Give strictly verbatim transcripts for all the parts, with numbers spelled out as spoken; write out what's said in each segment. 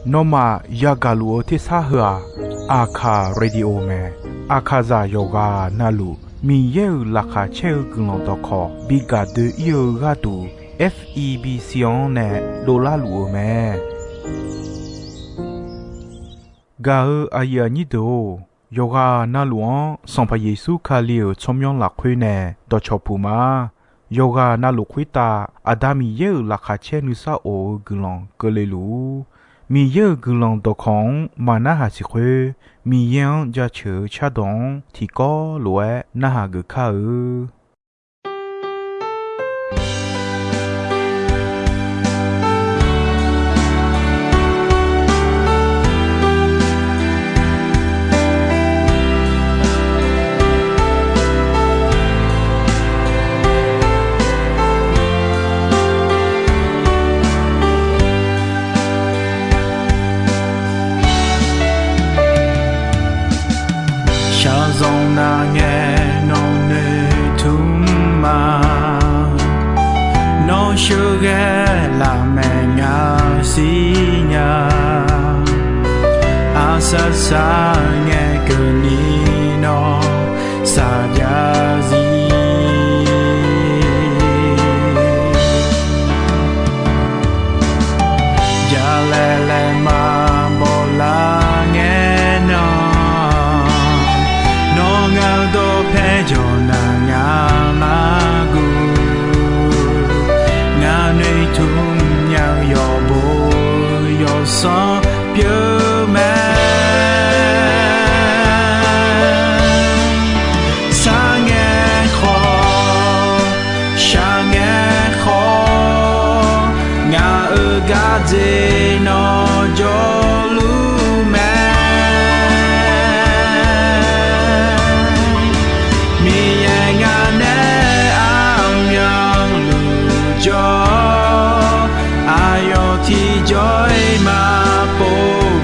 Nawmaf yagaq luf-eu tersar heu-aq, Aqkaq Radio mae. Aqkaqzaq yawqghaq navluf Miqyaer-euq laqkhaq caer-eu guiqlanq dawqkawq bi gaq doe-ir-eu gharduq, F E B C-anr nae dovlar luf-eu mae. Gaq-eu aqyuif aqnyir deuq-or, yawqghaq navluf-anr Sanqpaq Yeqsur Kali-euq tsawrmyanr lafkhoer nae dawqcawq puq ma. Yawqghaq navluf khoertav Aqda Miqyaer-euq laqkhaq caer nuisar of-eu guiqlanq keuvle luf-ur. Miqyaer-euq guiqlanq dawqkawq-anr maqnarhaq siq khoer, Miqyaer-anr jaceuq-eu cardawq-anr tiqkawv lof-aer narhaq geuf kar-eu. Shaqzanq nar ngae nawq noeqtmq ma. Nawr sheuqghae lafmaeq ngaq siqnya. Aqsar sar ngae keuvni nawr saqjav zir. Jalaeq laeqma bawlar ngae nan, nawr ngaq-eu dawqpae jawq naq ngaq mar guv. Ngaq noeqtmq nya-eu yawqbo yawqsanr pyeuf mae. Sar ngae khawf, shaq ngae khawf, ngaq-euq gardzer nawr jawrluf mae. Miqyaer ngaq nae armyanluf jawr, aqyawf tiqjawr-iq maqpov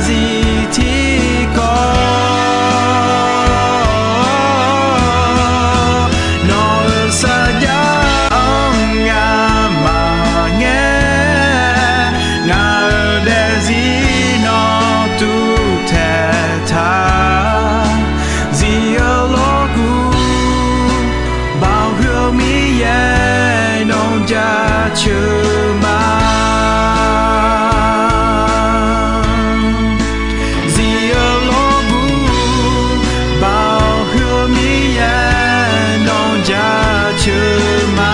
zif tiqkawv, nawq-euq sarjax-anr ngamaf ngae, ngaq-euq daefzir nawr tuvtaeq taq. Zif-eu lawrguv, Baoq khoer-eu Miqyaer nawq jaceuq ma. Zif-eu lawrguv, Baoq khoer-eu Miqyaer nawq jaceuq ma.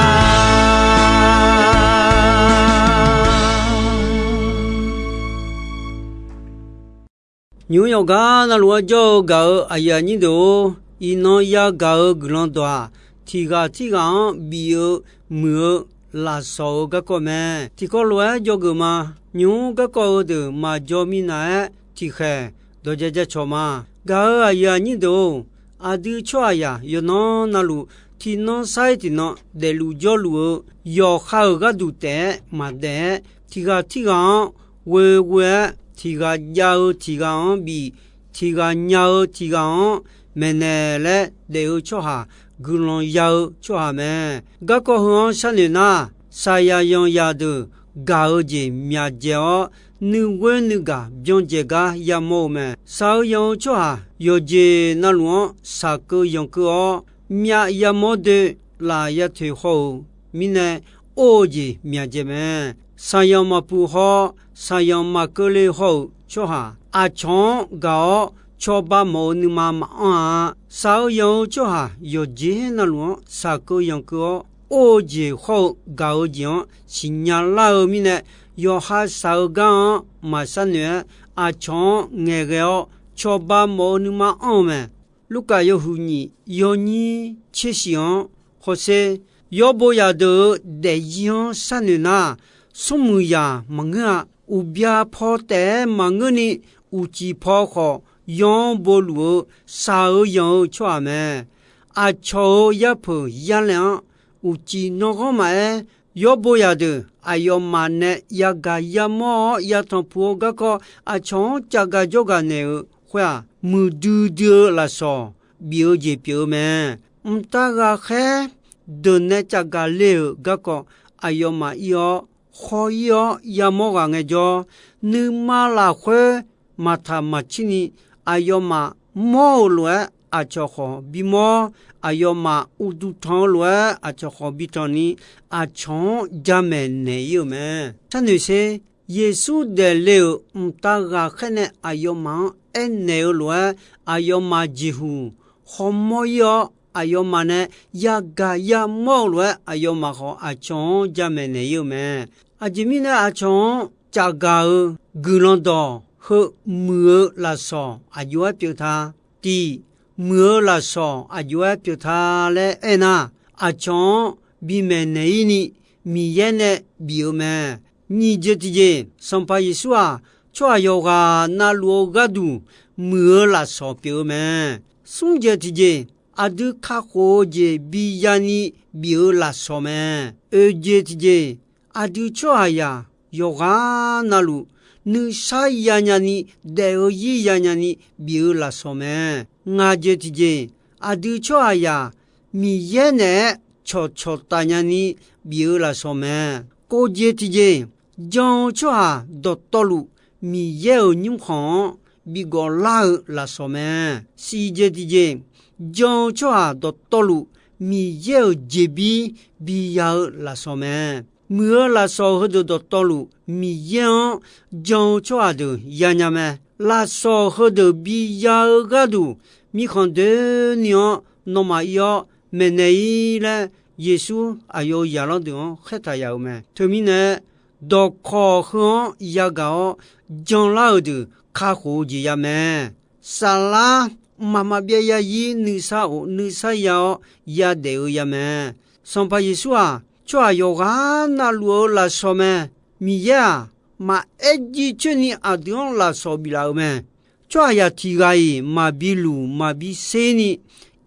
Nymq-mr yawqgar navluf-anr jawr-eu gaq-eu aqyuif aqnyir deuq-or, iqnan yagaq-eu guiqlanq dawq-aq, tiq ghaq tirghaq-anr bif-eu muiq-eu lafsawq-eu garkawv mae. Tiqkawv lof-aer dzawgeuf ma. Nymq-mr garkawv heudeuq maqjaw minav-aer tiqkhaeq dawqjae jacawq ma. Gaq-eu aqyuif aqnyir deuq-or, aqdui tsawrhaqzaq yawqnan navluf tiqnan sar-ir tiqnan daefluf jawrluf-eu yawqha-euq gharduq taef-aer maqdaef-aer, tiq ghaq tirghaq-anr ghoeghoe-aer, tiq ghaq jav-eu tiq ghaq-anr bif, tiq ghaq nya-eu tiq ghaq-anr maeqnaeq laer daef-eu tsawrhaq, guiqlanq ya-eu tsawrhaq mae. Garkawv heu-anr sharnoeq nar, saqyaq yanqzaq deuq gaq-eu jeq myaqdzaeq-awr, nuighoer nuigaq byan dzaeq gar yamawr-eu mae. Shaq-eu yanq-eu tsawrhaq yawqjeq navluf-anr shaqkeuv yanqkeuv-awr, myav yamawr doe laf yatoeq haw-euq mirnae, or-eu jeq myaqdzaeq mae. Saqyanq maqpuq haw, saqyanq maqkeuvle haw-euq tsawrhaq, aqcawq-anr gaq-awr cawba mawf-eu nuima maqanr-a. Shaq-eu yanq-eu tsawrhaq yawqjeq navluf-anr shaqkeuv yanqkeuv-awr, or-eu jeq hawr-eu gaq-eu jeq-anr siqnya lar-eu mirnae, yawqha shaq-eu gar-anr maqsharnoeq-aer, aqcawq-anr ngaeqghae-awr cawba mawf-eu nuima anr-eu mae. Lurkaf yawhuiq nyiq yawnyir tser shif-anr hawsher, yawrbo zaqdeuq-euq daefzir-anr sharnoeq nar, smrmuiq zaq maqngeur-a. Uqbya paw taef-aer maqngeurni, uqcif paw khawf yaw-anr bo luf-eu shaq-eu yanq-eu tsawrhaq mae. Aqcawq-euq yarpeuq yarlaeq-anr uqcif nanrghanr maqaer, yawrbo zaqdeuq aqyawfmaf nae yagaq yamawr-awr yatanq puq-eu garkawv, aqcawq-anr cavgaq jawrgaq naeq-euq khoer-aq, muiqdui dui-eu lafsawq bif-eu jeq pyeuf-eu mae. Mqtav ghaqkhaer deuq nae cavgaq le-euq garkawv, aqyawfmaf ir-awr, khawr ir-awr yamawr ghaq ngaejawr, nuima lafkhoer maqtaq maqcirni, aqyawfmaf mawr-euq lof-aer aqcawq khawf bimawr, aqyawfmaf uqduq tanq-eu lof-aer aqcawq khawf bitanq ni, aqcawq-anr jamaeq naeq ir-euq mae. Sharnoeq sher, Yeqsur daefle-euq mqtav ghaqkhaer nae aqyawfmaf-anr aernaeq-eu lof-aer, aqyawfmaf jeqhuq hawmawr ir-awr, aqyawfmaf nae yagaq yamawr-eu lof-aer, aqyawfmaf khawf aqcawq-anr jamaeq naeq ir-eu mae. Aqjeq mirnae aqcawq-anr cavgaq-eu guiqlanq dawq heu muiq-eu lafsawq aqjox-aer pyeuf ta. Tiq, muiq-eu lafsawq aqjox-aer pyeuf ta laer aernar, aqcawq-anr bimaeq naeq ir ni Miqyaer nae bif-eu mae. Nyiq jeq tiqjeq, Sanqpaq Yeqsur-aq, tsawrhaq yawqghaq navluf-eu gharduq muiq-eu lafsawq pyeuf-eu mae. Smr jeq tiqjeq, aqdui kakhof-eu jeq biya ni bif-eu lafsawq mae. Oeq jeq tiqjeq, aqdui tsawrhaqzaq yawqghaq navluf nuisar yanya ni, daef-eu zir yanya ni bif-eu lafsawq mae. Ngaq jeq tiqjeq, aqdui tsawrhaqzaq Miqyaer naeq-aer cawqcawq taf nya ni bif-eu lafsawq mae. Kov jeq tiqjeq, jan-eu tsawrhaq dawqtawvluf Miqyaer-euq nymrkhanq-anr bigawf lar-eu lafsawq mae. Siq jeq tiqjeq, jan-eu tsawrhaq dawqtawvluf Miqyaer-euq jeqbir biya-eu lafsawq mae. Muiq-eu lafsawq heudeuq dawqtawvluf Miqyaer-anr jan-eu tsawrhaq deuq yanya mae. Lafsawq heudeuq biya-eu gharduq mirkhanq doeni-anr nawmaf ir-awr maeqnaeq ir laer, Yeqsur aqyawf-euq zaqlanr deuq-anr khaertaq yaf-euq mae. Teumirnae, dawqkawq heu-anr yagaq-awr janlar-euq deuq kakhof-eu jeq ya mae. Saflar mqmaq maqbyav yarzir nuisar of nuisar ya-awr yadaef-eu ya mae. Sanqpaq Yeqsur-aq, tsawrhaq yawqghaq navluf-eu lafsawq mae. Miqyaer-aq, maqaer jiv coer ni aqdui-anr lafsawq biflaf-euq mae. Tsawrhaqzaq tiq ghaq-iq maqbi luq maqbi ser ni,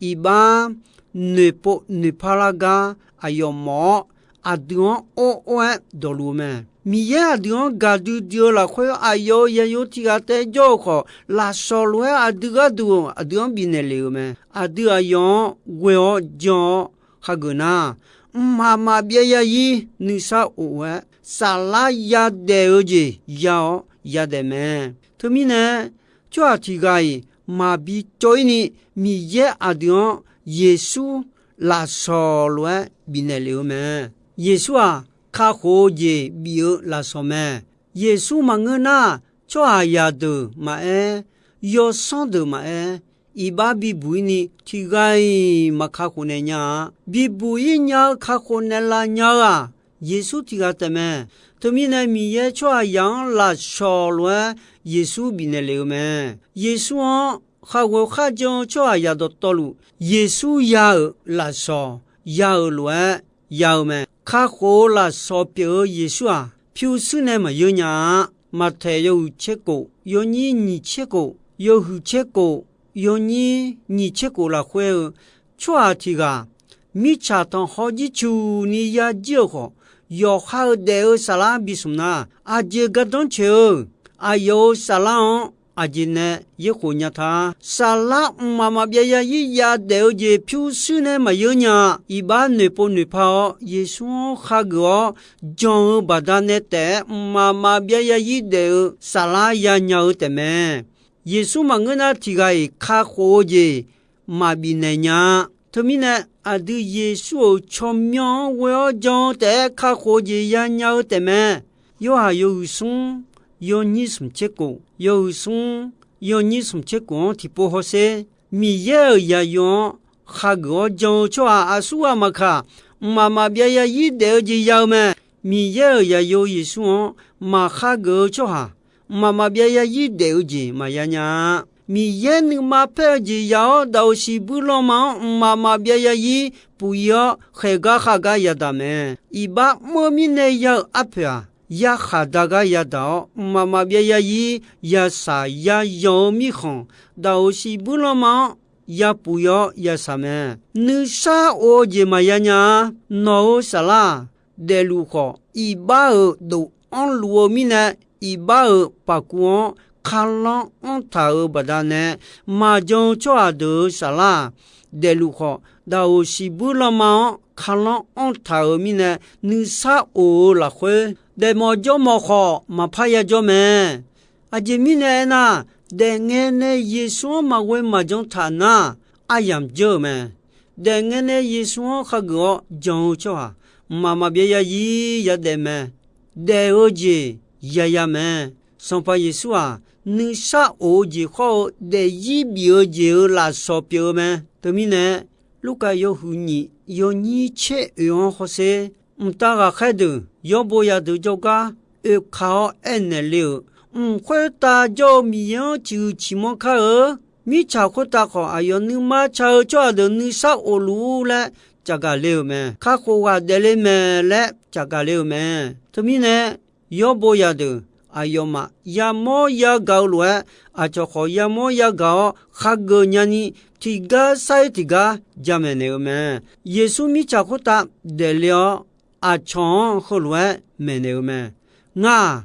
iqbax noeqpov noeqpar lar gar aqyawf mawf-awr, aqdui-anr or or-aer dawqluf-eu mae. Miqyaer aqdui-anr gaqdui dui-eu lafkhoer, aqyawf-euq yaqyo tiq ghaq taef jawr-eu khawf, lafsawq lof-aer aqdui gharduq aqdui-anr bifnaeq lef-euq mae. Aqdui aqyawf-anr ghoe-awr jan-awr hageuf nar, mqmaq maqbyav ya-ir nuisar of-aer, saflar yadaef-eu jeq ya-awr yadaef mae. Teumirnae, tsawrhaq tiq ghaq-iq maqbi cawv-ir ni, Miqyaer aqdui-anr Yeqsur lafsawq lof-aer bifnaeq lef-eu mae. Yeqsur-aq, kakhof-eu jeq bif-eu lafsawq mae. Yeqsur maqngeur nar, tsawrhaqzaq deuq maqaer, yawsanr deuq maqaer, iqbax bibuq-ir ni tiq ghaq-iq maq kakhof naeq nya-a. Bibuq-ir nya-eu kakhof naeqlaf nya-eu-aq, Yeqsur tiq ghaq taef mae. Teumirnae Miqyaer tsawrhaqzaq-anr lafsawq lof-aer Yeqsur bifnaeq lef-eu mae. Yeqsur-anr khaqghoe kharjan-eu tsawrhaqzaq dawqtawvluf, Yeqsur ya-euq lafsawq ya-euq lof-aer ya-eu mae. Kakhof-eu lafsawq pyeuf-eu Yeqsur-aq, pyurshuir nae maqyeur nya-a. Maqtaeq yawhuiq tser kof, yawnyir nyiq tser kof, yawhuiq tser kof, yawnyir nyiq tser kof lafkhoer-eu, tsawrhaq tiq ghaq mirtsaq tanqkhawr jircuq ni ya jir-euq khawf, yawqha-euq daef-eu saflar bismq nar, aqjeq gardanr coeq-eu, aqyawf-euq saflar-anr aqjeq nae yaerkhof nya ta. Saflar mqmaq maqbyav ya-ir yadaef-eu jeq pyurshuir nae maqyeur nya-a. Iqbax noeqpov noeqpa-awr Yeqsur-anr khageuf-awr jan-eu baqdanae taef-aer mqmaq maqbyav ya-ir daef-eu saflar yanya-eu taefmae. Yeqsur maqngeur nar, tiq ghaq-iq kakhof-eu jeq maqbif naeq nya-a. Teumirnae, aqdui Yeqsur-euq tsawrmyanr-anr ghoe-awr jan-eu taef-aer kakhof-eu jeq yanya-eu taefmae. Yorhaq yawhuiq smr, yawnyir smq tser kof, yawhuiq smr, yawnyir smq tser kof-anr tiqpov hawsher. Miqyaer-euq yaqyo-anr khageuf-awr jan-eu tsawrhaq aqsurghaq maqkaq, mqmaq maqbyav ya-ir daef-eu jeq ya-eu mae. Miqyaer-euq yaqyo Yeqsur-anr maq khageuf-eu tsawrhaq, mqmaq maqbyav ya-ir daef-eu jeq maqya nya-a. Miqyaer nuima paer-eu jeq ya-awr, daqoq siqbuir lanma-anr mqmaq maqbyav ya-ir puq-ir-awr, khaeq gar khav gar yadaq mae. Iqbax mr-eu mirnae ya-euq arpoeq-aq, yarkhaq da gar yadaq-awr, mqmaq maqbyav ya-ir yasaq yayan-eu mirkhanq, daqoq siqbuir lanma-anr yapuq-ir-awr yasaq mae. Nuisar of-eu jeq maqya nya-a. Nawq-euq saflar-aq, daefluf khawf, iqbax-euq dof anrluf-eu mirnae, iqbax-euq paqkuv-anr kalanr anrtaq-euq baqdanae, maqjan-eu tsawrhaq deuq-euq saflar-aq, daefluf khawf, daqoq siqbuir lanma-anr kalanr anrtaq-euq mirnae, nuisar of-eu lafkhoer, daefmawf jawrmawf khawf maqpar yajawr mae. Aqjeq mirnae aernar, daefngae nae Yeqsur-anr maqghoe maqjan taq nar, aryamq dzeur-euq mae. Daefngae nae Yeqsur-anr khageuf-awr jan-eu tsawrhaq, mqmaq maqbyav ya-ir yadaef mae. Daef-eu jeq yaya mae. Sanqpaq Yeqsur-aq, nuisar of-eu jeq khawr-eu daefzir bif-eu jeq-euq lafsawq pyeuf-eu mae. Teumirnae, Lurkaf yawhuiq nyiq yawnyir tser oeq-anr hawsher. Mqtav ghaqkhaer deuq, yawrbo yadeuq jawrgar oekaq-awr aernaeq le-euq, mq khoertav jawr-eu Miqyaer-anr ciqhuiq ciqmanr kar-eu. Mirtsaq khoertav khawf, aqyawf nuima ca-eu tsawrhaq deuq nuisar of luf-ur laer caqgaq le-euq mae. Kakhof ghaq daefle mae laer caqgaq le-euq mae. Teumirnae, yawrbo yadeuq aqyawfmaf yamawr yagaq-eu lof-aer, aqcawq khawf yamawr yagaq-awr khageuf nyani, tiqgar sar-ir tiqgar jamaeq naeq-eu mae. Yeqsur mirtsaq khoertav daefle-awr, aqcawq-anr heulof-aer maeqnaeq-eu mae. Ngar-aq,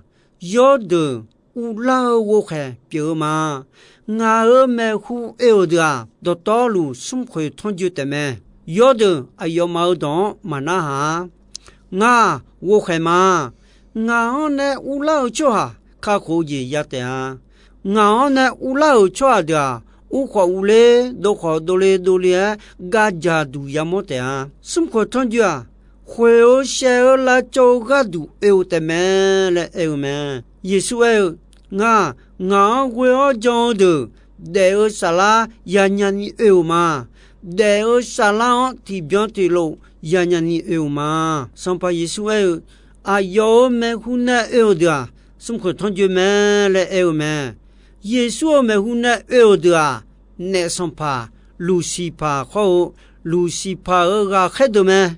yawrdeuq uvlar-eu ghovkhaeq pyeuf-eu ma. Ngaq-euq maeqhu oe-euq deuq-aq, dawqtawvluf smrkhoeq tanrjoe taefmae. Yawrdeuq aqyawfmaf-euq dawq-anr maqnarhaq-a. Ngar-aq, ghovkhaeq ma. Ngaq-anr nae uvlar-eu tsawrhaq kakhof-eu jeq ya taef-a. Ngaq-anr nae uvlar-euq tsawrhaq deuq-aq, uvkhawf uvler, dovkhawf dovle dovle-aer gavdzaq duq yamawr taef-a. Smrkhoeq tanrjoe-aq, khoeq-eu shaeq-eu lavcawv-eu gharduq oe-eu taefmae laer aer-eu mae. Yeqsur aer-eu, Ngar, ngaq-anr ghoe-awr jan-eu deuq, daef-eu saflar yanya ni oe-euq ma. Daef-eu saflar-anr tiqbyan tiqlof yanya ni oe-euq ma. Sanqpaq Yeqsur aer-eu, Aqyawf-euq maeqhu nae oe-euq deuq-aq, smrkhoeq tanrjoe mae laer aer-eu mae. Yeqsur-euq maeqhu nae oe-euq deuq-aq, naef sanqpaq Luqsiqpaq khawr-eu, Luqsiqpaq-euq ghaqkhaer deuq mae.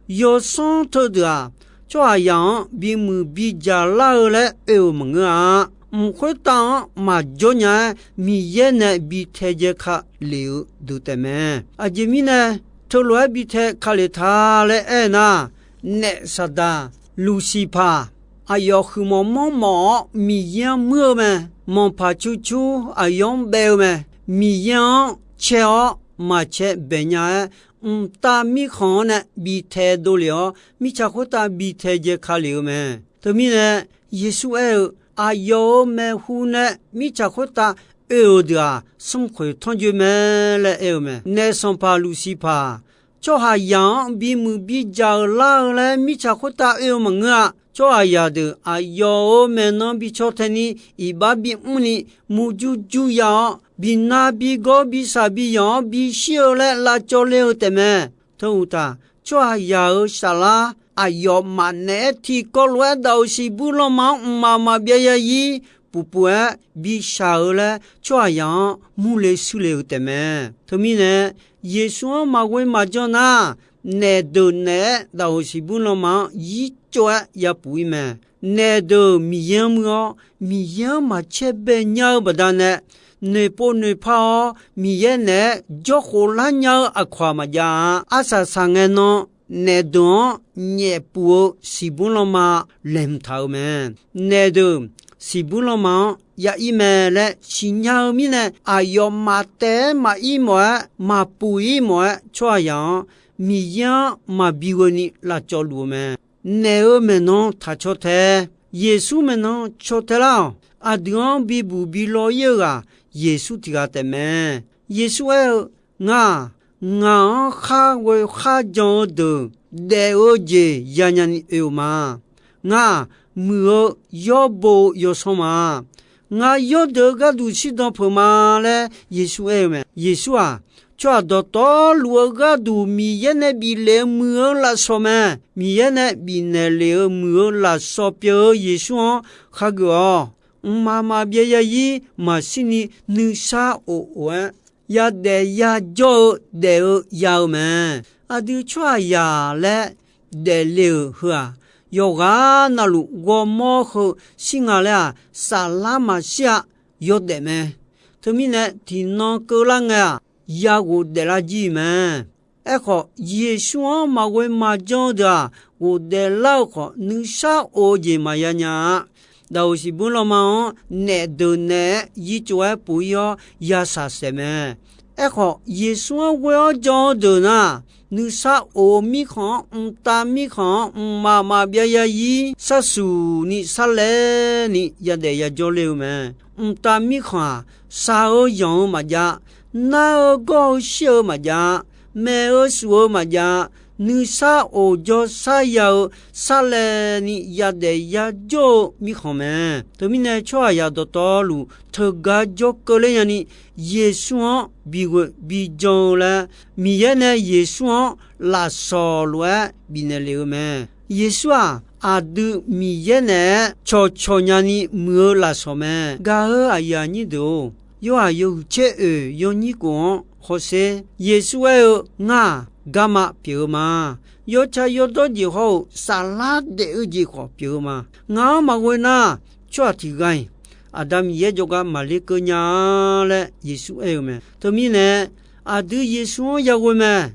Yawsanr teudeuq-aq, tsawrhaqzaq-anr bimuiq bidzaq lar-eu laer oe-euq maqngeur-a. Mq khoertav-anr maqjawr nya-aer, Miqyaer nae bi tae jae ka lef-eu deuq taefmae. Aqjeq mirnae, teulof-aer bi tae ka lef ta laer aernar, naef saqdaq Luqsiqpaq, aqyawf huiqmawf manrmawf-awr Miqyaer-anr muir-eu mae. Manqpaq cur cur aqyawf-anr baev-eu mae. Miqyaer-anr cae-awr maqcae baeq nya-aer, mqtav mirkhanq-anr nae bitae dovlef-awr, mirtsaq khoertav bitae jae ka lef-eu mae. Teumirnae, Yeqsur aer-eu, Aqyawf-euq maeqhu nae mirtsaq khoertav oe-euq deuq-aq, smrkhoeq tanrjoe mae laer aer-eu mae. Naef sanqpaq Luqsiqpaq, tsawrhaqzaq-anr bimuiq bidzaq-euq lar-eu laer mirtsaq khoertav oe-eu maqngeur-a. Tsawrhaqzaq deuq aqyawf-euq maeqnan bi caw tae ni, iqbax bimr ni, murjur jur ya-awr, binar bigawr bisaq biyawq-anr bishir-eu laer lavcawv le-eu taefmae. Teu uqtaf, tsawrhaqzaq-euq saflar aqyawfmaf naeq-aer tiqkawv lof-aer daq-euq siqbuir lanma-anr mqmaq maqbyav yazir puf puf-aer bishaq-eu laer tsawrhaqzaq-anr murle shuirle-euq taefmae. Teumirnae, Yeqsur-anr maqghoe maqjan nar, naef deuq naeq-aer daq-euq siqbuir lanma-anr yir tsov-aer yapuf-ir mae. Naef deuq Miqyaer-anr muir-awr, Miqyaer-anr maqcae baeq nya-eu baqdanae, noeqpov noeqpar-awr Miqyaer naeq-aer jawrkhof lar nya-eu aqkawq-aq maqjav-a. Arsaq saqngae nan, naef deuq-anr nyaef puf-eu siqbuir lanma laeqhmq taq-euq mae. Naef deuq siqbuir lanma-anr ya ir mae laer siqnya-eu mirnae, aqyawfmaf taef-aer maqir mawf-aer, maqpuf ir mawf-aer, tsawrhaqzaq-anr Miqyaer-anr maqbi ghoeni lavcawv luf-eu mae. Naef-euq maeqnan taq caw tae. Yeqsur maeqnan caw tae lar-awq. Aqdui-anr bibuq bi law ir-eu ghaq, Yeqsur tiq ghaq taefmae. Yeqsur aer-eu, Ngar-aq, ngaq-anr khar ghoe khar jan-eu deuq daef-eu jeq yanya ni oe-euq ma. Ngar-aq, muiq-eu yawrbo-eu yawsanr ma. Ngar yawrdeuq-eu gharduq shirdan peuq ma laer Yeqsur aer-eu mae. Yeqsur-aq, tsawrhaq dawqtawvluf-eu gharduq Miqyaer nae bif lef-eu muiq-eu lafsawq mae. Miqyaer nae bifnaeq lef-eu muiq-eu lafsawq pyeuf-eu Yeqsur-anr khageuf-awq. Mqmaq maqbyav yazir maqshir ni nuisar of of-aer, yadaef yajawr-eu daef-eu ya-eu mae. Aqdui tsawrhaqzaq laer daefle-euq heu-aq, yawqghaq navluf ghawrmawr heu shir nga laer-aq, saflar maqshir-a, yawdaef mae. Teumirnae tiqnan keuvlar ngae-aq, ya ghofdaef lar jir-iq mae. Aerkhawf, Yeqsur-anr maqghoe maqjan-eu deuq-aq, ghofdaef lar-eu khawf nuisar of-eu jeq maqya nya-a. Daqoq siqbuir lanma-anr naef deuq naeq-aer yir tsov-aer puf ir-awr ya saqsaeq mae. Aerkhawf, Yeqsur-anr ghoe-awr jan-eu deuq nar, nuisar of-eu mirkhanq-anr, mqtav mirkhanq-anr mqmaq maqbyav yazir sharsuq ni sharlaev ni yadaef yajawr le-eu mae. Mqtav mirkhanq-aq, shaq-eu yanq-eu maqjav, nar-eu gawr-eu shir-eu maqjav, maeq-eu shuf-eu maqjav, nuisar of jawrshar ya-eu sharlaev ni yadaef yajawr-eu mirkhanq mae. Teumirnae tsawrhaqzaq dawqtawvluf teugar jawr keuvler nyani, Yeqsur-anr bighoe bijan-eu laer, Miqyaer nae Yeqsur-anr lafsawq lof-aer bifnaeq lef-eu mae. Yeqsur-aq, aqdui Miqyaer naeq-aer cawqcawq nyani muiq-eu lafsawq mae. Gaq-eu aqyuif aqnyir deuq-or, yawhaiq yawhuiq caer oeq yawnyir khof-anr hawsher. Yeqsur aer-eu, Ngar-aq, garma pyeuf-eu ma. Yawtsaq yawdawr jeq hawr-eu saflar daef-eu jeq khawf pyeuf-eu ma. Ngaq-anr maqghoe nar, tsawrhaq tiq ghaq-iq Aqda Miqyaer jawrgar maqler keuv nya-a laer Yeqsur aer-eu mae. Teumirnae, aqdui Yeqsur-anr yaghoe mae.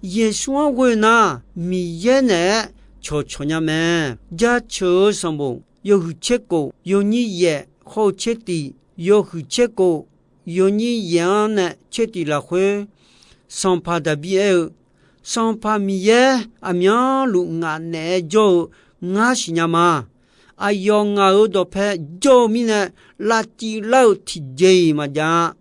Yeqsur-anr ghoe nar, Miqyaer naeq-aer cawqcawq nya mae. Jaceuq-eu sanqbof yawhuiq tser kof yawnyir yaef hawr-eu tser tif, yawhuiq tser kof yawnyir yaef-anr nae tser tif lafkhoer, Sanqpaq Daqbir aer-eu, Sanqpaq Miqyaer, aqmyanluf ngaq naeq-aer jawr-eu ngar siqnya ma. Aqyawf ngaq-euq dawqpae jawr-eu mirnae, lavcif lar-euq tiqjeq-iq maqjav-a.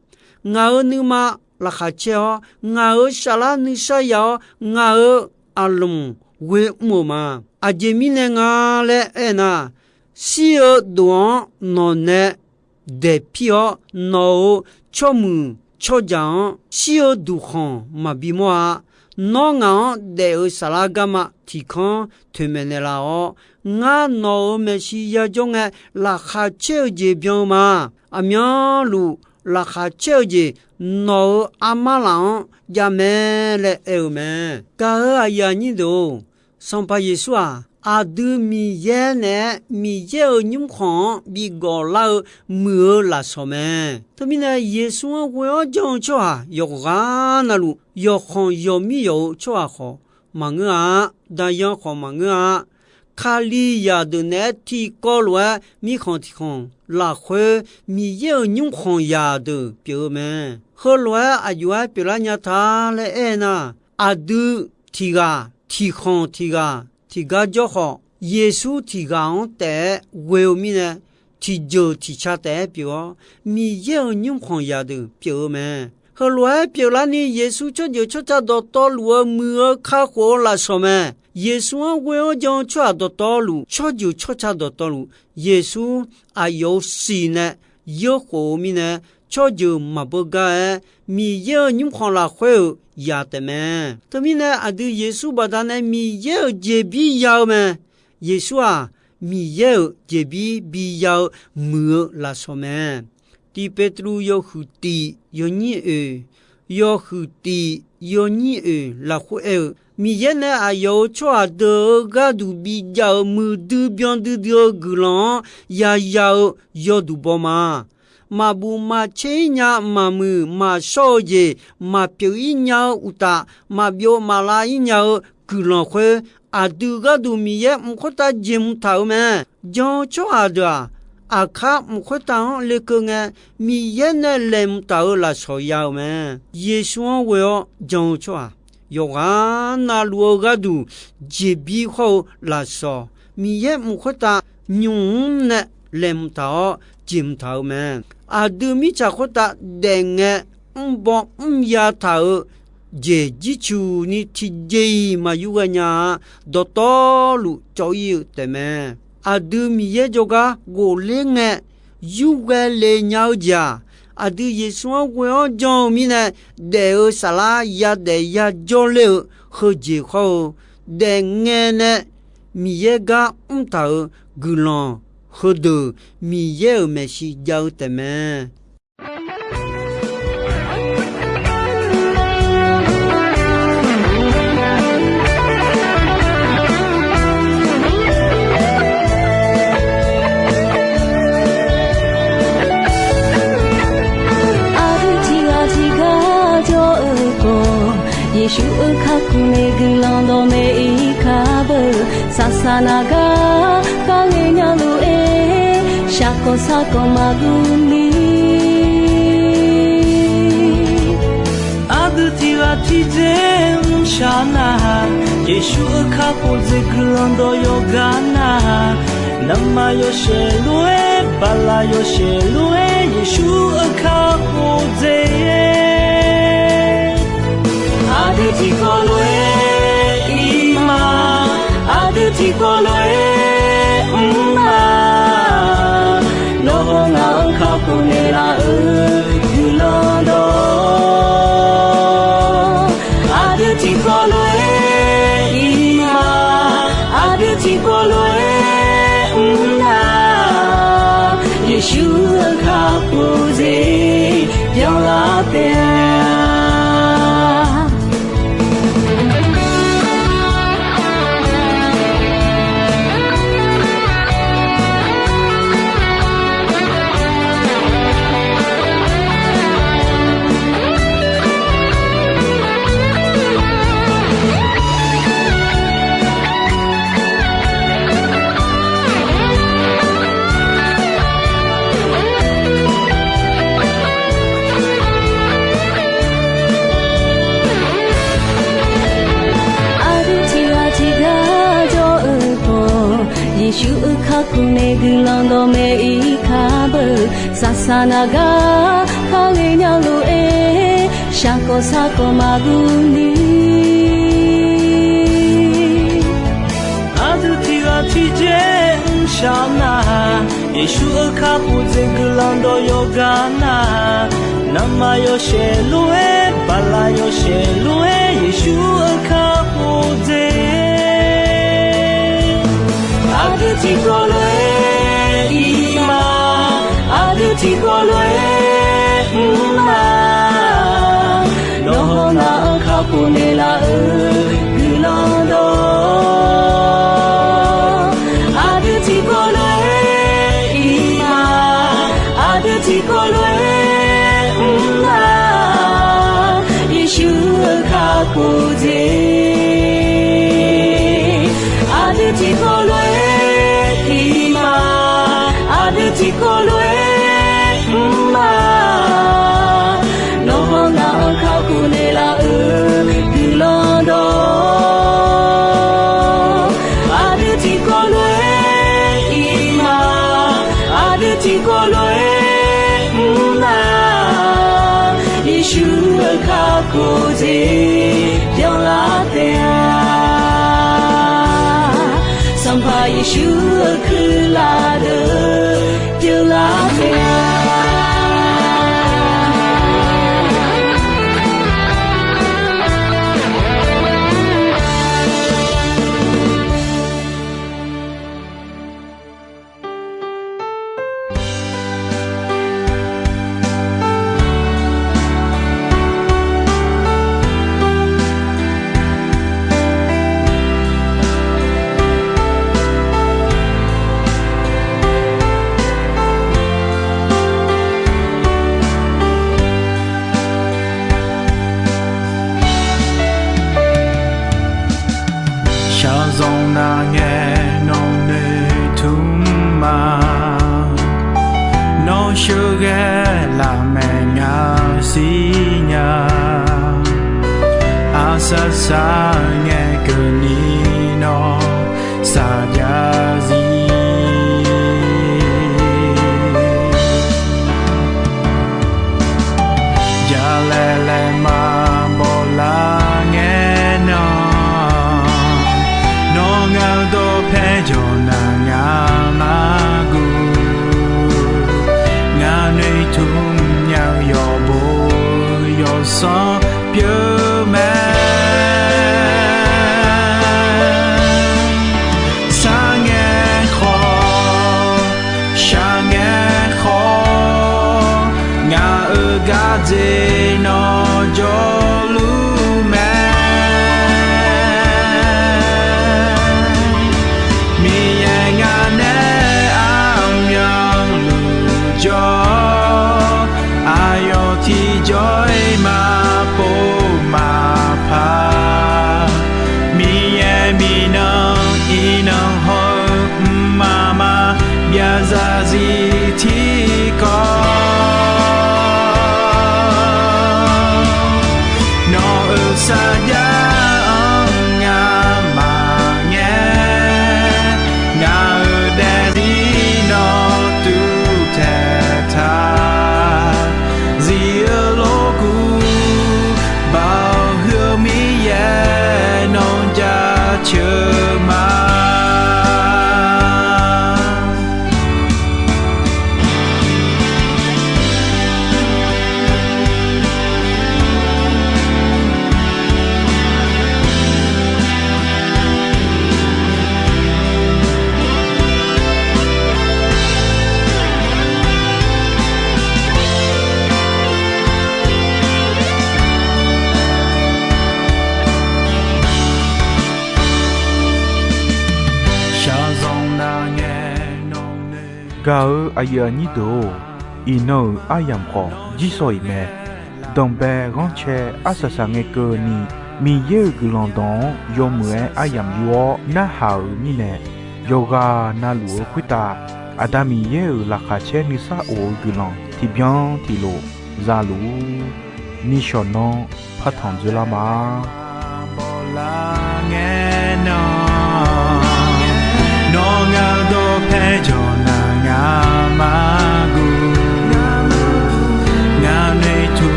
Ngaq-euq nuima laqkhaq caer-awr, ngaq-euq saflar nuisar yaf-awr, ngaq-euq aqlmq ghoe mr-euq ma. Aqjeq mirnae nga laer aernar, shir-eu dof-anr nawq nae daeqpir-awr, nawq-euq tsawrmuiq tsawrjaq-anr shir-eu duqkhanq maqbi mawr-a. Nawr ngaq-anr daef-euq saflar garma tiqkanr toeqmaeq naeqlaf-awr, ngar nawq-euq maeqshi yajawr ngae, laqkhaq caer-eu jeq byan-eu ma. Aqmyanluf laqkhaq caer-eu jeq nawq-euq armar laf-anr javmae laer aer-eu mae. Gaq-eu aqyuif aqnyir deuq-or, Sanqpaq Yeqsur-aq, aqdui Miqyaer naeq-aer Miqyaer-euq nymrkhanq-anr bigawq lar-eu muiq-eu lafsawq mae. Teumirnae, Yeqsur-anr ghoe-awr janr-eu tsawrhaq yawqghaq navluf, yawqkhanq yawqmir yawq-eu tsawrhaq khawf maqngeur-a. daqyan khawf maqngeur-a. Kalizaq deuq naeq-aer tiqkawv lof-aer mirkhanq tiqkhanq lafkhoer Miqyaer-euq nymrkhanq zaqdeuq pyeuf-eu mae. Heulof-aer aqjox-aer pyeuflar nya ta laer aernar, aqdui tiq ghaq tiqkhanq tiq ghaq tiqgar jawr khawf, Yeqsur tiq ghaq-anr taef-aer ghoe-eu mirnae, tiqjeuq tiqca taef-aer pyeuf-awr, Miqyaer-euq nymrkhanq zaqdeuq pyeuf-eu mae. Heulof-aer pyeuflarni Yeqsur tsawrjeuq tsawrca dawqtawvluf-eu muiq-eu kakhof-eu lafsawq mae. Yeqsur-anr ghoe-awr jan-eu tsawrhaq dawqtawvluf, tsawrjeuq tsawrca dawqtawvluf, Yeqsur aqyawf-euq siq nae yeurkhof-eu mirnae, tsawrjeuq maqbeu gar-aer, Miqyaer-euq nymrkhanq lafkhoer-euq yaq taef mae. Teumirnae, aqdui Yeqsur baqdanae Miqyaer-euq jeqbir ya-eu mae. Yeqsur-aq, Miqyaer-euq jeqbir biya-eu muiq-eu lafsawq mae. Tiq Petruv yawhuiq tiq yawnyir oeq, yawhuiq tiq yawnyir oeq lafkhoer aer-eu, Miqyaer nae aqyawf-euq tsawrhaq deuq-euq gharduq bijav-euq muiqdui byan duidui-eu guiqlanq-anr yaya-eu yawduq baw ma. Maqbuf maqtser-ir nya, maqmuiq maqshawr-eu jeq maqpyeuf-ir nya-eu uqtaf, maqbyov maqlav-ir nya-eu guiqlanq khoer, aqdui gharduq Miqyaer mq khoertav jeq mq taq-euq mae. Jan-eu tsawrhaq deuq-aq, aqkar mq khoertav-anr lekeuv ngae, Miqyaer nae laeqhmq taq-euq lafsawq ya-euq mae. Yeqsur-anr ghoe-awr jan-eu tsawrhaq yawqghaq navluf-eu gharduq jeqbir hawr-eu lafsawq, Miqyaer mq khoertav nymq mr nae laeqhmq taq-awr jeq mq taq-euq mae. Aqdui mirtsaq khoertav daef ngae, mrbaw mrya taq-euq jeq jircuq ni tiqjeq-iq maqyur ghae nya-a. Dawqtawvluf cawv-ir-eu taefmae. Aqdui Miqyaer jawrgar ghofler ngae, yurghae le nya-eu jeq-aq, aqdui Yeqsur-anr ghoe-awr jan-eu mirnae, daef-eu saflar yadaef yajawr ler-eu heujeq hawr-eu, daefngae nae Miqyaer gar mrtaq-euq guiqlanq heudeuq Miqyaer-euq maeqshi jav-eu taefmae. Aqdui tiq ghaq tiq gar jawr-eu khawf, Yeqsur-euq kakhof nae guiqlanq dawqmaeq ir kar beu. Saqsaq naq gar kharle nya lof-aer, shaqkawq saqkawq maqguv ni. Aqdui tiq ghaq tiq dzer mrshaq nar, Yeqsur-euq kakhof dzer guiqlanq dawq yawqgar nar, navmaqyawshaef lof-aer, bala yawshaef lof-aer, Yeqsur-euq kakhof dzer Aqdui tiqkawv lof-aer ir ma, aqdui tiqkawv lof-aer mr ma. Nawr haw ngaq-anr kakhof naeqlaf-euq guiqlanq dawq. Aqdui tiqkawv lof-aer ir ma, aqdui tiqkawv lof-aer mr na. Yeqsur-euq kakhof dzer byanlar taef-a. Aqdui tiq ghaq tiq gar jawr-eu khawf, Yeqsur-euq kakhof nae guiqlanq dawqmaeq ir kar beu. Saqsaq naq gar kharle nya lof-aer, shaqkawq saqkawq maqguv ni. Aqdui tiq ghaq tiq dzer mrshaq nar, Yeqsur-euq kakhof dzer guiqlanq dawq yawqgar nar, navmaqyawshaef lof-aer, bala yawshaef lof-aer, Yeqsur-euq kakhof dzer. Aqdui tiqkawv lof-aer ir ma, aqdui tiqkawv lof-aer mr ma. Nawr haw ngaq-anr kakhof naeqlaf-euq guiqlanq dawq. Aqdui tiqkawv lof-aer ir ma, aqdui tiqkawv lof-aer mr ma. Yeqsur-euq kakhof dzer Tiqkawv lof-aer mr nar, Yeqsur-euq kakhof jeq byanlar taef-a. Sanqpaq Yeqsur-euq kuirlaf deuq pyeuflar taef-a. Shaqzanq nar ngae nawq noeqtmq ma. Nawr sheuqghae lafmaeq ngaq siqnya. Arsaq saq ngae keuvni nawr saqjav zir. Jalaeq laeqma bawlar ngae nan, nawr ngaq-eu dawqpae jawq nar ngaq nar guv. Ngaq noeqtmq nya-eu yawqbo yawqsanr pyeuf mae. Sar ngae khawf, shaq ngae khawf, ngaq-euq gardzer nawr jawrluf mae. Miqyaer ngaq nae aqmyanluf jawr-awr, aqyawf tiqjawr-iq maqpov maqpar. Miqyaer miqnan iqnan haw-eu mqmaq maqbyav zarzir tiqkawv, nawq-euq sarjax-anr ngamaf ngae, ngaq-euq daefzir nawr tuvtaeq taq. Zif-eu lof guv, Baoq heu-eu Miqyaer nawr jaceuq ma. Shaqzanq nar ngae nawq noeq gaq-eu aqyuif aqnyir deuq-or, iqnan-euq aryamq khawf jirshaw-iq mae. Danqbae ghanrcae arsaq saq ngae keuvni, Miqyaer-euq guiqlanq dawq-anr yawmuiq-aer aryamq yur-awr narhaq-euq mirnae, yawqghaq navluf-eu khoertav Aqda Miqyaer-euq laqkhaq caer nuisar of-eu guiqlanq tiqbyan tiqlof za luf-ur. Nishawq nanr partanq dzoerlar ma.